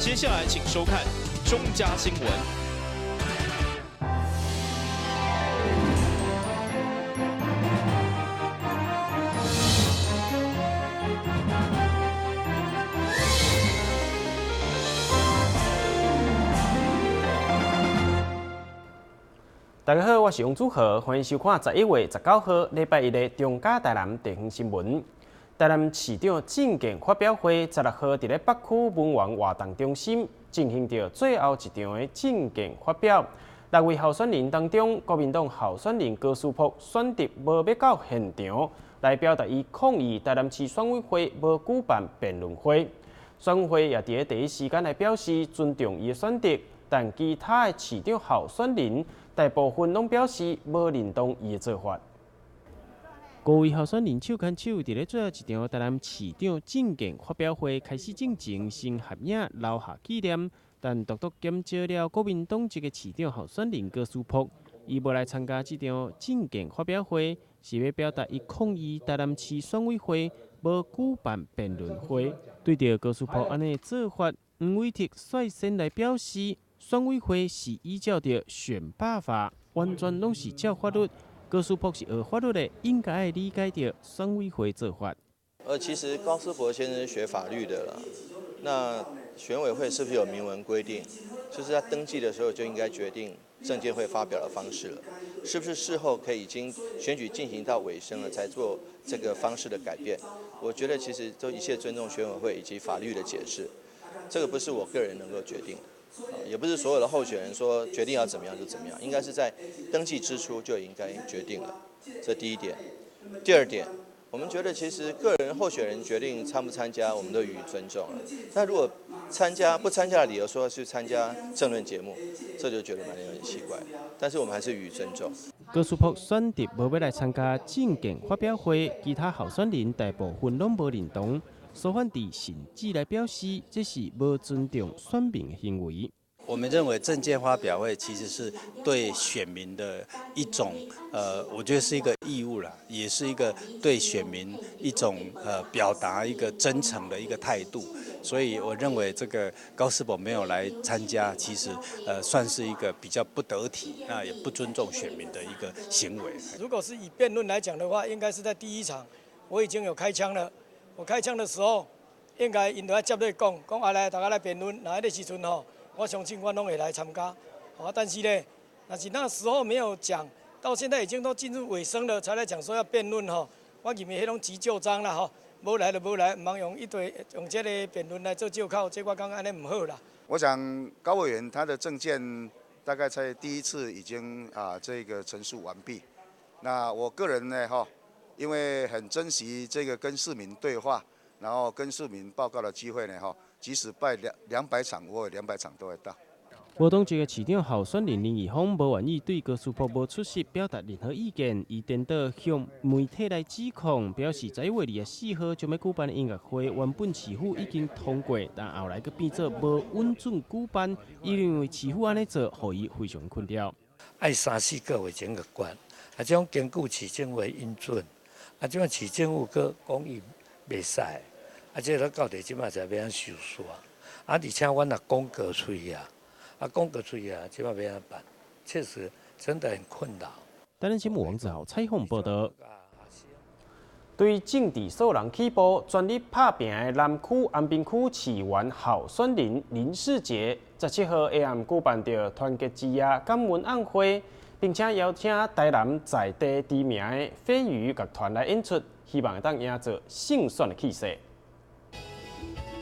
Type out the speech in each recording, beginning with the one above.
接下來請收看中嘉新聞。大家好，我是王祖豪，歡迎收看11月19號禮拜一的中嘉台南地方新聞。台南市長政見發表會16號佇咧北區文玩活動中心進行著最後一場的政見發表。六位候選人當中，國民黨候選人高思博選擇無欲到現場來表達伊抗議台南市選委會無舉辦辯論會。選委會也佇咧第一時間來表示尊重伊的選擇，但其他的市長候選人大部分攏表示無認同伊的做法。五位候選人手牽手，佇咧最後一場台南市長政見發表會開始進前，先合影留下紀念。但獨獨減少了國民黨籍的市長候選人高思博，伊無來參加這場政見發表會，是欲表達伊抗議台南市選委會無舉辦辯論會。對著高思博按呢做法，黃偉哲率先來表示，選委會是依照著選罷法，完全攏是照法律。高思博是學法律的，應該愛理解著選委會做法。其實高思博先生學法律的啦，那選委會是不是有明文規定，就是在登記的時候就應該決定政見會發表的方式了？是不是事後可以已經選舉進行到尾聲了，才做這個方式的改變？我覺得其實都一切尊重選委會以及法律的解釋，這個不是我個人能夠決定的。也不是所有的候選人說決定要怎麼樣就怎麼樣，應該是在登記之初就應該決定了。這第一點。第二點，我們覺得其實個人候選人決定參不參加，我們都予以尊重了。那如果參加不參加的理由說去參加政論節目，這就覺得蠻有點奇怪。但是我們還是予以尊重。高思博選擇無欲來參加政見發表會，其他候選人大部分攏無認同。蘇煥智甚至來表示，這是無尊重選民的行為。我們認為政見發表會其實是對選民的一種，我覺得是一個義務啦，也是一個對選民一種，表達一個真誠的一個態度。所以我認為這個高思博沒有來參加，其實，算是一個比較不得體，那也不尊重選民的一個行為。如果是以辯論來講的話，應該是在第一場，我已經有開槍了。我開槍的時候，應該𪜶就愛接咧講，講啊來，大家來辯論。那彼個時陣吼，我相信我攏會來參加。但是呢，若是那時候沒有講，到現在已經都進入尾聲了，才來講說要辯論吼，我認為彼攏急就章啦吼，無來就無來，毋通用一堆用這個辯論來做借口，這我感覺按呢毋好啦。我想高委員他的政見大概在第一次已經這個陳述完畢。那我個人呢哈，因為很珍惜這個跟市民對話，然後跟市民報告的機會呢，哈，即使辦200場，我有兩百場都會到。無黨籍的市長候選人林義峰無願意對高思博無出席表達任何意見，伊顛倒向媒體來指控，表示11月24號將欲舉辦的音樂會，原本市府已經通過，但後來閣變做無允准舉辦，伊認為市府按呢做，予伊非常困擾。愛三四個月前就決，啊，這種根據市政府允准。啊，這擺市政府閣講伊袂使，啊，這個到底這擺才欲按怎收煞？啊，而且阮若廣告出去啊，啊，廣告出去啊，這擺欲按怎辦？確實真的很困擾。台南新聞王子豪採訪報導。對政治素人起步，全力拍拚的南區安平區市議員候選人林世杰，17號下暗舉辦著團結之夜感恩晚會。並且邀請台南在地知名的飛魚樂團來演出，希望會當營造勝選的氣勢。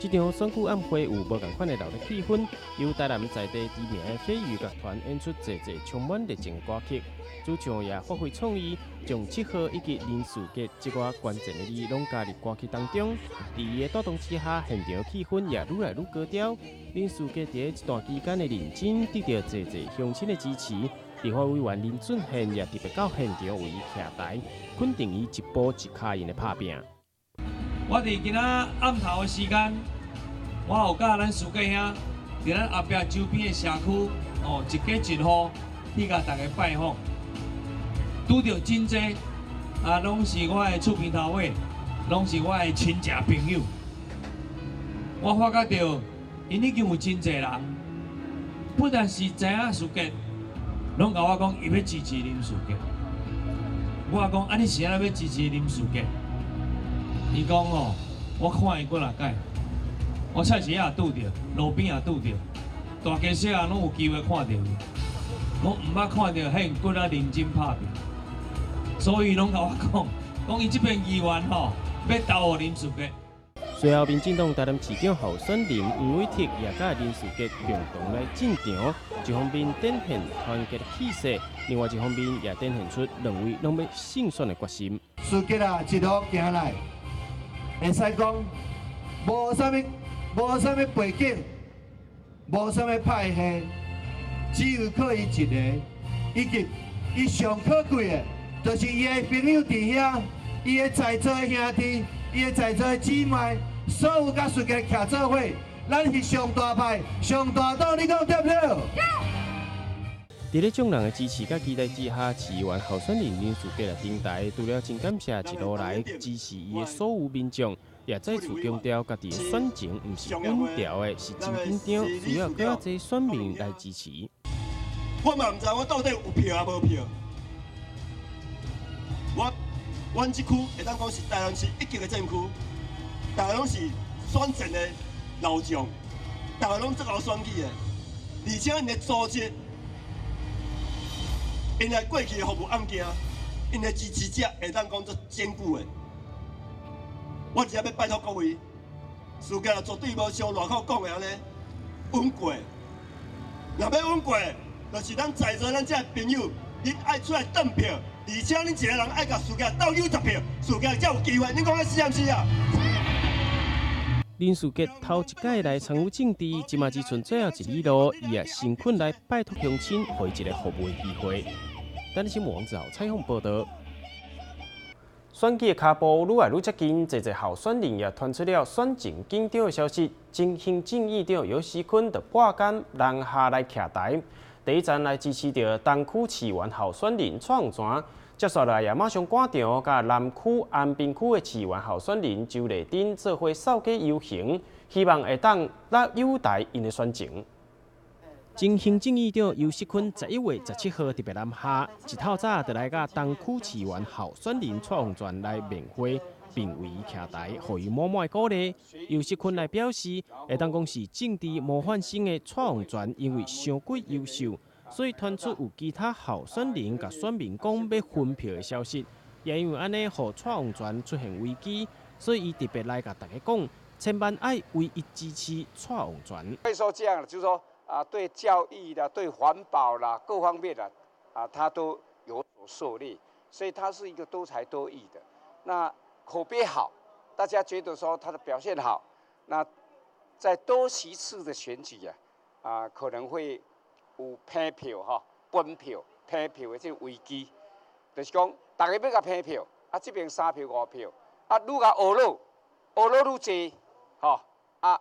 這場選舉晚會有無仝款的熱鬧氣氛，由台南在地知名的飛魚樂團演出濟濟充滿熱情的歌曲。主唱也發揮創意，將7號以及林世傑這寡關鍵的字攏加入歌曲當中。佇伊的帶動之下，現場氣氛也愈來愈高調。林世傑佇這段期間的認真，得到濟濟鄉親的支持。立法委員林俊憲也特別到現場為伊徛台，肯定伊一步一跤印的拍拚。我佇今仔暗頭的時間，我有佮咱世傑兄，佇咱後壁周邊的社區，哦，一家一戶去共大家拜訪，拄著真濟，啊，攏是我的厝邊頭尾，攏是我的親戚朋友。我發覺著，𪜶 𪜶已經有真濟人，不但是知影士傑，攏共我講伊欲支持林士傑。我講啊，你是按怎欲支持林士傑？伊講哦，我看伊幾若擺，我菜市仔也拄著，路邊也拄著，大街小巷攏有機會看著伊。我毋捌看著彼麼骨力認真拍拼，所以攏共我講，講伊這邊議員吼，欲投予林士傑。隨後，民進黨台南市長候選人黃偉哲也佮林士傑共同來進場，一方面展現團結的氣勢，另外一方面也展現出兩位攏欲勝選的決心。士傑啊，一路行來，會使講無啥物，無啥物背景，無啥物派系，只有靠伊一個，以及伊上可貴的，就是伊的朋友佇遐，伊的在座的兄弟，伊的在座的姊妹。所有佮士傑徛做伙，咱是上大派、上大黨，你講對毋對？佇咧眾人的支持佮期待之下，市議員候選人林士傑來登台，除了真感謝一路來支持伊的所有民眾，也再次強調家己的選情毋是穩調的，是真緊張，需要閣較濟選民來支持。我嘛毋知我到底有票抑無票。我，阮這區會當講是台南市一級的戰區。大家攏是選戰的老將，大家攏足𠢕選舉的，而且𪜶的組織，𪜶的過去的服務案件，𪜶的支持者會當講足堅固的。我只欲拜託各位，士傑絕對無像外口講的按呢穩過。若欲穩過，就是咱在座咱這朋友，恁愛出來轉票，而且恁一個人愛共士傑鬥90票，士傑才有機會。恁講的是毋是啊？林士傑頭一擺來參與政治，這馬只賰最後一里路，伊也誠懇來拜託鄉親，予伊一個服務的機會。等新聞王子豪採訪報導。選舉的跤步愈來愈接近，濟濟候選人也傳出了選情緊張的消息。轉型正義黨游錫堃就破紺南下來徛台，第一站來支持著東區市議員候選人蔡旺泉。接紲來也馬上趕場，佮南區安平區的市議員候選人周麗珍做伙掃街遊行，希望會當來友台𪜶的選情。轉型正義黨游錫堃11月17號特別南下，一透早就來佮東區市議員候選人蔡旺泉來面會，並為伊徛台，予伊滿滿的鼓勵。游錫堃來表示，會當講是政治模範生的蔡旺泉，因為傷過優秀。所以傳出有其他候選人共選民講欲分票的消息，也因為按呢，予蔡旺泉出現危機，所以伊特別來共大家講，千萬愛唯一支持蔡旺泉。可以說這樣，就是說啊，對教育啦、對環保啦各方面啦，啊，他都有所涉獵，所以他是一個多才多藝的。那口碑好，大家覺得說他的表現好，那在多席次的選舉啊，啊，可能會有偏票吼，分票、偏票的這個危機，就是講，大家欲共偏票，啊，這邊三票五票，啊，愈共呵咾，呵咾愈濟，吼，啊，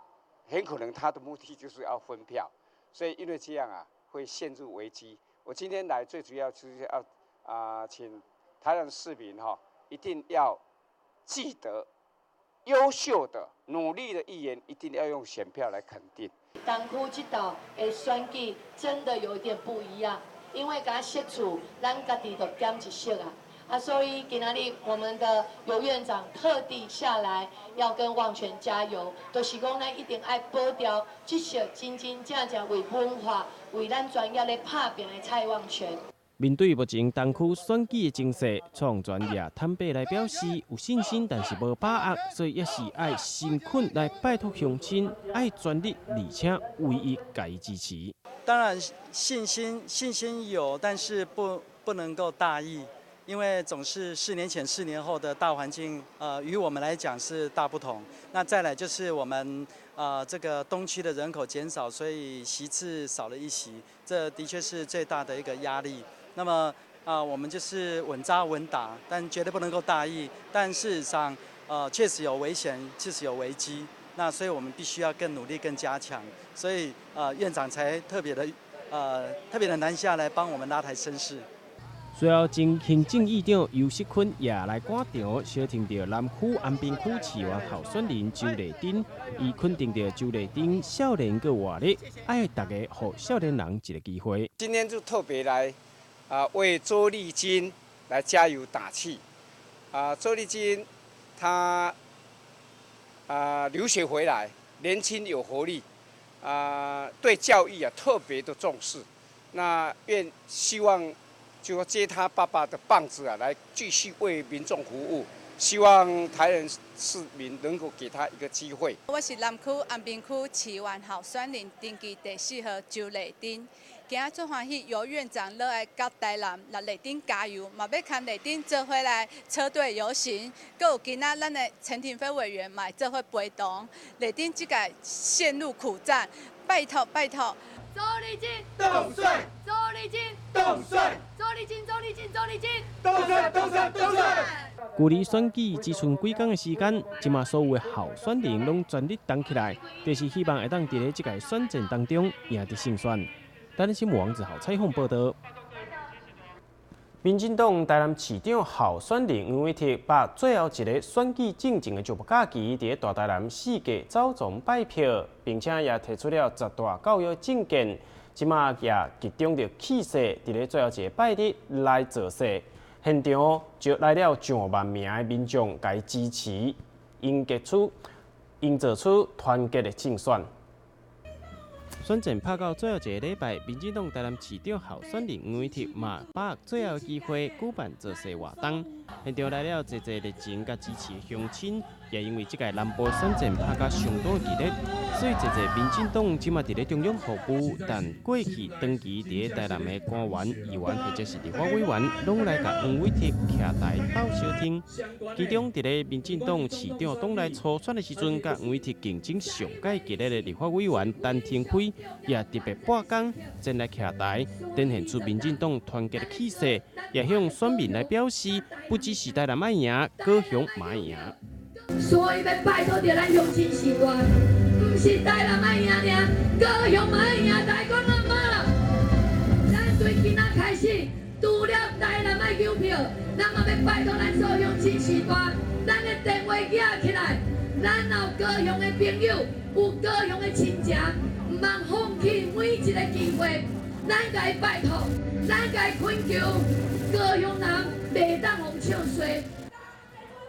很可能他的目的就是要分票，所以因為這樣啊，會陷入危機。我今天來最主要就是要啊，請台南市民哈，一定要記得，優秀的、努力的議員一定要用選票來肯定。東區這道的選舉真的有點不一樣，因為共色厝，咱家己就減一色啊，啊，所以今仔日我們的游院長特地下來要跟旺泉加油，就是講咱一定愛保掉這色真真正正為文化、為咱專業咧拍拚的蔡旺泉。面對目前東區選舉的情勢，蔡旺泉也坦白來表示有信心，但是無把握，所以也是愛誠懇來拜託鄉親，愛全力而且唯一共伊支持。當然信心有，但是不能夠大意，因為總是4年前、4年後的大環境，與我們來講是大不同。那再來就是我們這個東區的人口減少，所以席次少了一席，這的確是最大的一個壓力。那麼啊，我們就是穩紮穩打，但絕對不能夠大意。但事實上，確實有危險，確實有危機。那所以我們必須要更努力、更加強。所以，院長才特別的南下來幫我們拉抬聲勢。隨後，前行政院長游錫堃也來趕場，相挺著南區安平區市議員候選人周麗珍，伊肯定著周麗珍少年閣活力，愛大家予少年人一个機會。今天就特別來啊，為周麗珍來加油打氣。啊，周麗珍她啊留學回來，年輕有活力，啊對教育啊特別的重視。那願希望。就說接他爸爸的棒子啊，來繼續為民眾服務。希望台南市民能夠給他一個機會。我是南區安平區市議員候選人登記第四號周麗珍。今仔足歡喜，游院長落來到台南，來麗珍加油，嘛欲牽麗珍做伙來車隊遊行。閣有今仔咱的陳亭妃委員嘛會做伙陪同。麗珍這屆陷入苦戰，拜託拜託。周麗珍，凍水。周麗珍，凍水。周麗珍，周麗珍，周麗珍，凍水，凍水，凍水。距離選舉只剩幾工的時間，這馬所有的候選人攏全力動起來，就是希望會當佇咧這屆選戰當中贏得勝選。台南新聞王子豪採訪報導。民進黨台南市長候選人黃偉哲把最後一个選舉進前的石木假期，佇咧大台南四界走傱拜票，並且也提出了十大教育政見，這馬也集中著氣勢，佇咧最後一个拜日來造勢，現場就來了上萬名的民眾共支持，營造出團結的競選。選戰拍到最後一个禮拜，民進黨台南市長候選人黃偉哲嘛把握最後機會舉辦造勢活動，現場來了濟濟熱情佮支持的鄉親，也因為這屆南部選戰拍甲相當激烈，所以濟濟民進黨這馬佇咧中央服務，但過去長期佇咧台南的官員、議員或者是立法委員，攏來共黃偉哲徛台鬥相挺。其中佇咧民進黨市長黨內初選的時陣，佮黃偉哲競爭上蓋激烈的立法委員陳亭妃，也特別撥工前來徛台，展現出民進黨團結的氣勢，也向選民來表示，不只是台南愛贏，高雄嘛愛贏。所以欲拜託著咱鄉親序大，毋是台南愛贏爾，高雄嘛愛贏，大家講對無？咱對今仔開始，除了台南愛求票，咱嘛欲拜託咱所有鄉親序大，咱的電話舉起來，咱有高雄的朋友，有高雄的親情，毋通放棄每一個機會，咱共伊拜託，咱共伊懇求，高雄人袂當予唱衰。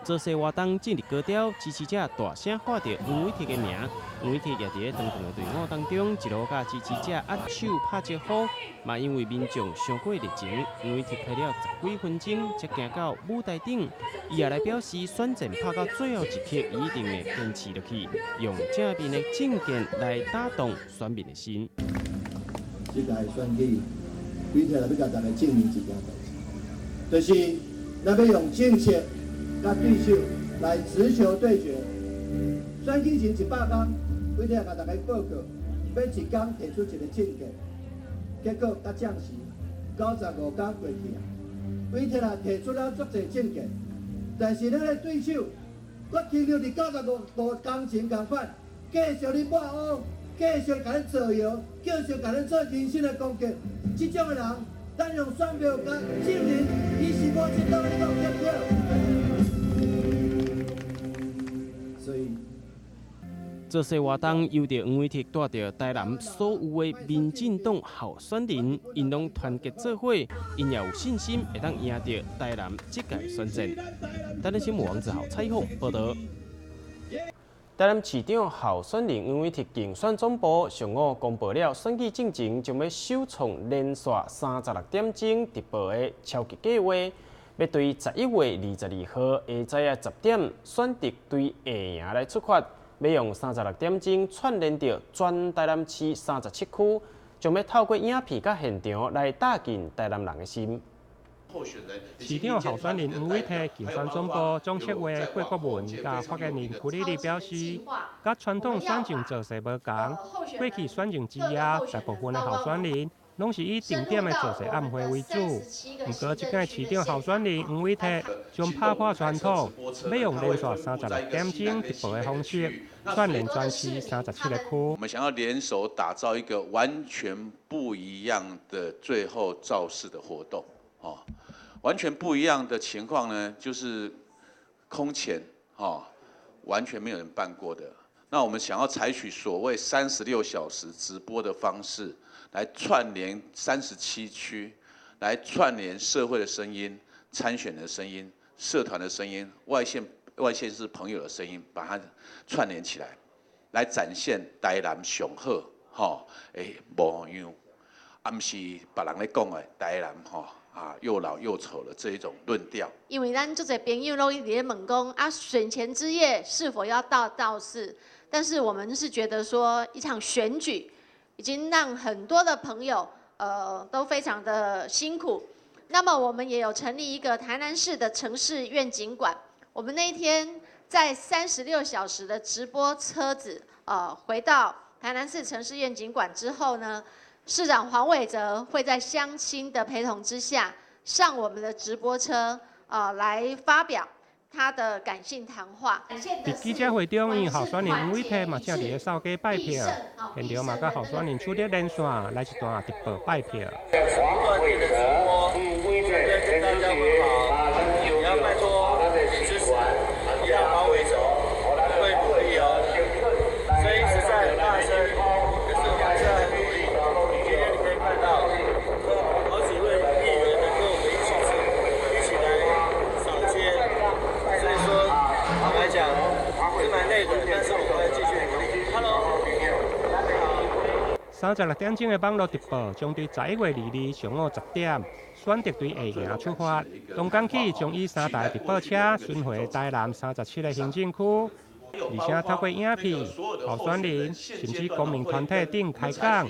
造勢活動進入高潮，支持者大聲喊著黃偉哲的名，黃偉哲也佇咧長長的隊伍當中，一路佮支持者握手拍招呼，嘛因為民眾傷過熱情，黃偉哲開了十幾分鐘才行到舞台頂，伊也來表示選戰拍到最後一刻，伊一定會堅持落去，用正面的政見來打動選民的心。這屆選舉，偉哲欲共大家證明一件代誌，就是咱欲用政策佮對手來直球對決。選舉前100天，偉哲共大家報告，欲一工提出一个政見，結果到這時95天過去啊，偉哲也提出了足濟政見，但是咱的對手，閣停留佇95天前仝款，繼續咧抹烏，繼續共咱造謠，繼續共咱做人身的攻擊，這種的人，咱用選票共證明，伊是無前途，你講對毋對？所以，造勢活動由著黃偉哲帶著台南所有的民進黨候選人，𪜶攏團結做伙，𪜶也有信心會當贏著台南這屆選戰。台南新聞王子豪採訪報導。台南市長候選人黃偉哲競選總部上午公布了選舉進前將欲首創連續36點鐘直播的超級計畫。欲對11月22號下晝仔10點選擇對下營來出發，欲用36點鐘串連著全台南市37區，將欲透過影片佮現場來打進台南人的心。市長候選人黃偉哲競選總部總策劃郭國文佮發言人邱麗麗表示，佮傳統選前造勢無仝，過去選前之夜，大部分的候選人攏是以定點的造勢晚會為主。毋過，這屆市長候選人黃偉哲將拍破傳統，欲用連續36點鐘直播的方式，串聯全市37個區。我們想要聯手打造一個完全不一樣的最後造勢的活動，哦。完全不一样的情况呢，就是空前哈，完全没有人办过的。那我们想要采取所谓36小时直播的方式，来串联37区，来串联社会的声音、参选的声音、社团的声音、外县市朋友的声音，把它串联起来，来展现台南上好吼的模样，啊，毋是别人咧讲的台南吼啊又老又丑的这一种论调。因为咱足濟朋友攏一直咧問講啊，選前之夜是否要到造勢？但是我們是覺得說，一場選舉已經讓很多的朋友都非常的辛苦。那麼我們也有成立一個台南市的城市願景館。我們那一天在36小時的直播車子回到台南市城市願景館之後呢，市長黃偉哲會在鄉親的陪同之下上我們的直播車，來發表他的感性談話。佇記者會中，𪜶候選人黃偉哲嘛正佇咧掃街拜票，現場嘛佮候選人主力連線來一段直播拜票。黃偉哲，跟大家問好，也要拜託支持，也要黃偉哲，會努力哦。聲音實在很大聲，可是我還是很努力。今天你可以看到，好幾位議員能跟我們一起一起來掃街，所以說坦白講是蠻累的，但是我會繼續努力。Hello。 36點鐘的網路直播將佇11月22上午10點，選擇對下營出發。當天起將以三台直播車巡迴台南37個行政區，而且透過影片、候選人甚至公民團體等開講。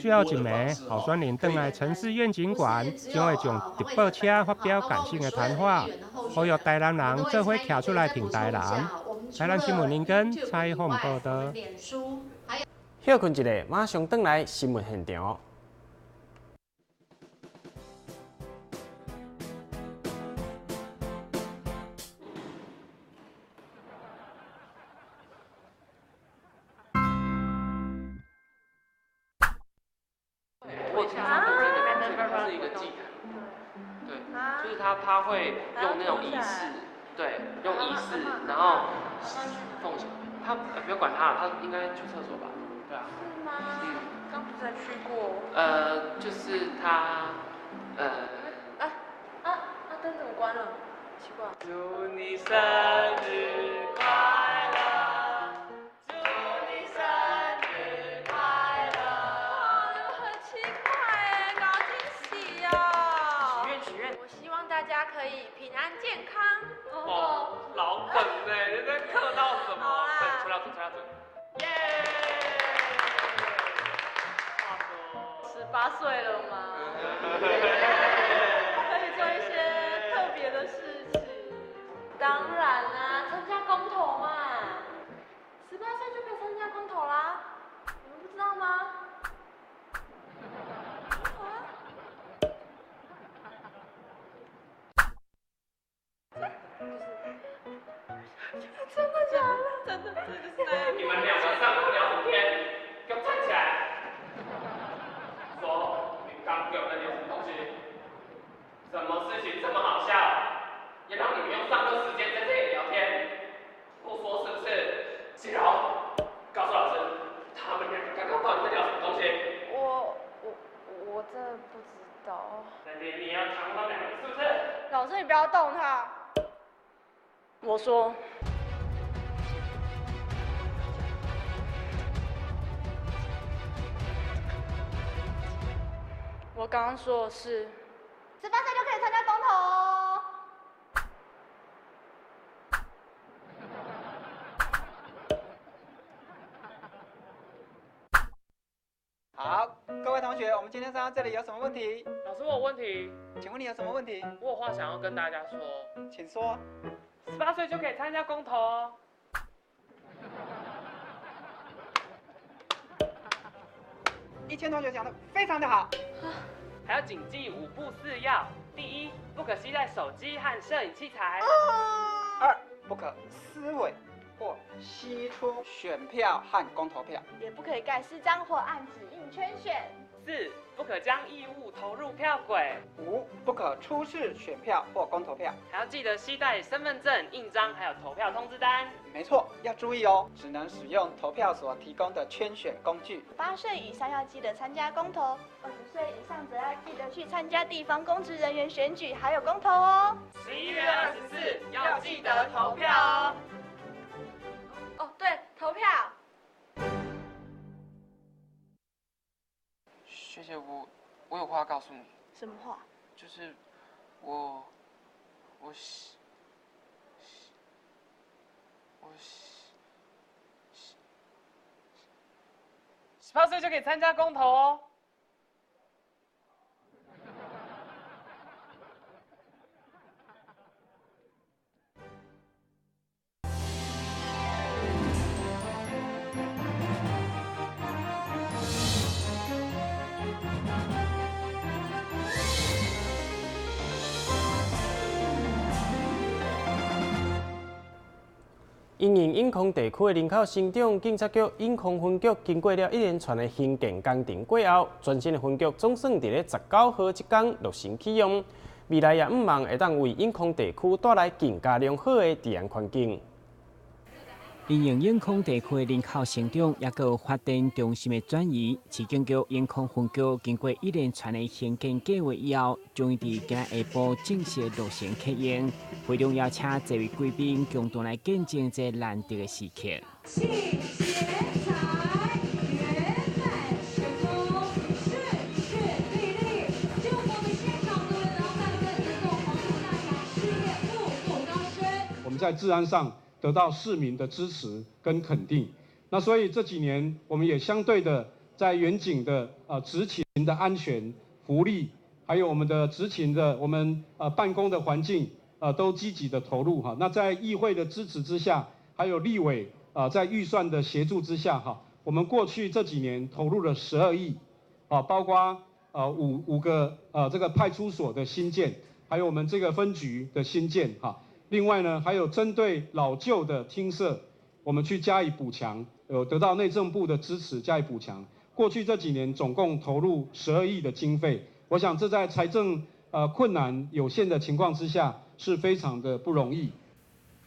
最後一暝，候選人轉來城市願景館，將會將直播車發表感性的談話，呼籲台南人做伙徛出來挺台南。台南新聞林根採訪報導。歇睏一下，馬上轉來新聞現場。我聽說這個是一個祭壇，對，就是他會用那種儀式，對，用儀式，然後奉獻。他不要管他了，他應該去廁所吧？對啊。是嗎？嗯，剛不是才去過。就是他，燈怎麼關了？奇怪。祝你生日快樂，祝你生日快樂。哇，很奇怪哎，搞驚喜哦！許願許願。我希望大家可以平安健康。哦，老梗呢，你在客套什麼？吹蠟燭，吹蠟燭。耶！話說， 18歲了嗎？可以做一些特別的事情。當然啦，參加公投嘛，18歲就可以參加公投啦，你們不知道嗎？真的假的？真的，這就是那樣。你們兩個上課聊什麼天？給我站起來！說，你剛給我們聊什麼東西？什麼事情這麼好笑？也讓你們用上課時間在這裡聊天？不說是不是？啟榮，告訴老師，他們兩個剛剛到底在聊什麼東西？我真的不知道。那你要藏他們兩個是不是？老師，你不要動他。我說。我剛剛說的是，18歲就可以參加公投哦。好，各位同學，我們今天上到這裡有什麼問題？老師，我有問題。請問你有什麼問題？我有話想要跟大家說。請說。18歲就可以參加公投哦。一千同學講得非常的好。還要謹記5不4要：第一，不可攜帶手機和攝影器材；二，不可撕毀或析出選票和公投票，也不可以蓋私章或按指印圈選；四，不可將異物投入票軌。五，不可出示選票或公投票。還要記得攜帶身份證、印章，還有投票通知單。沒錯，要注意哦，只能使用投票所提供的圈選工具。8歲以上要記得參加公投，20歲以上則要記得去參加地方公職人員選舉，還有公投哦。11月24要記得投票哦。哦，對，投票。學姐，我有話要告訴你。什麼話？就是我18歲就可以參加公投哦。因應永康地區的林口成長，警察局永康分局經過了一連串的興建工程過後，全新的分局總算佇咧19號這天落成啟用。未來也向望會當為永康地區帶來更加良好的治安環境。因應永康地區的人口成長，也閣有發展中心的轉移，市警局永康分局經過一連串的興建計劃以後，終於佇今仔下晡正式落成啟用。會中邀請這位貴賓共同來見證這難得的時刻。慶捷財圓滿成功，順順利利。祝福我們現場各位老闆們能夠鴻圖大展，事業步步高升。我們在治安上得到市民的支持跟肯定，那所以這幾年我們也相對的在員警的執勤的安全、福利，還有我們的執勤的我們辦公的環境都積極的投入哈。那在議會的支持之下，還有立委在預算的協助之下哈，我們過去這幾年投入了12億，啊，包括五個這個派出所的新建，還有我們這個分局的新建哈。另外呢，還有針對老舊的廳舍，我們去加以補強，有得到內政部的支持加以補強。過去這幾年總共投入12億的經費，我想這在財政困難有限的情況之下，是非常的不容易。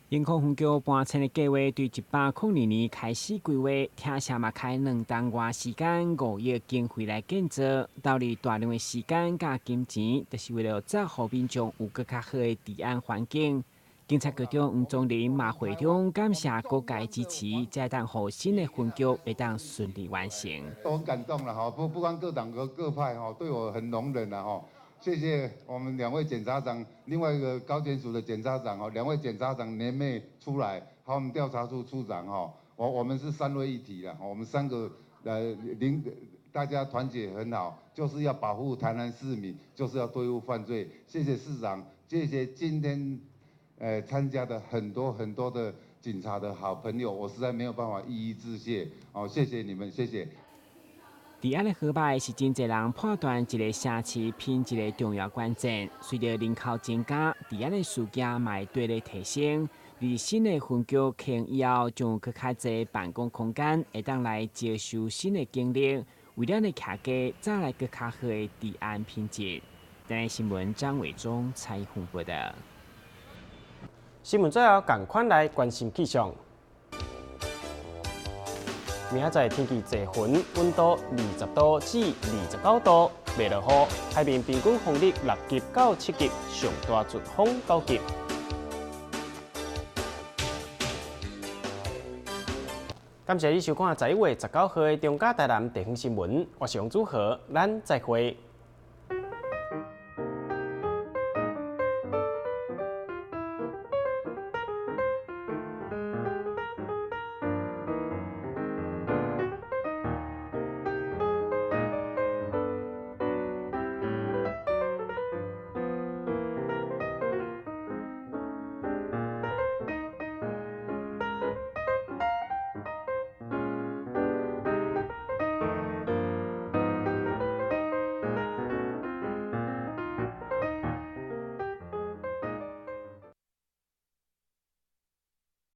永康分局搬遷的計劃對102年開始規劃，聽說嘛開2冬外時間5億經費來建造，投入大量的時間佮金錢，就是為了造予民眾有閣較好的治安環境。警察局長黃宗林嘛會中感謝各界支持，才當予新的分局會當順利完成。都很感動啦，吼！不管各黨各派，吼，對我很容忍啦，吼！謝謝我們兩位檢察長，另外一個高檢署的檢察長，吼，兩位檢察長聯袂出來，還有我們調查處處長，吼，我們是三位一體啦，我們三個大家團結很好，就是要保護台南市民，就是要對付犯罪。謝謝市長，謝謝今天。參加的很多很多的警察的好朋友，我實在沒有辦法一一致謝。哦，謝謝你們，謝謝。治安的好歹是真濟人判斷一個城市品質的重要關鍵。隨著人口增加，治安的事件嘛會綴咧提升。而新的分局開業以後，將有閣較濟辦公空間，會當來接收新的警力，為咱的徛家帶來閣較好的治安品質。台南新聞張偉忠採訪報道。新聞最後，仝款來關心氣象。明仔載天氣濟雲，溫度20度至29度，袂落雨。海面平均風力6級到7級，上大陣風9級。感謝你收看11月19號的中嘉台南地方新聞，我是王祖豪，咱再會。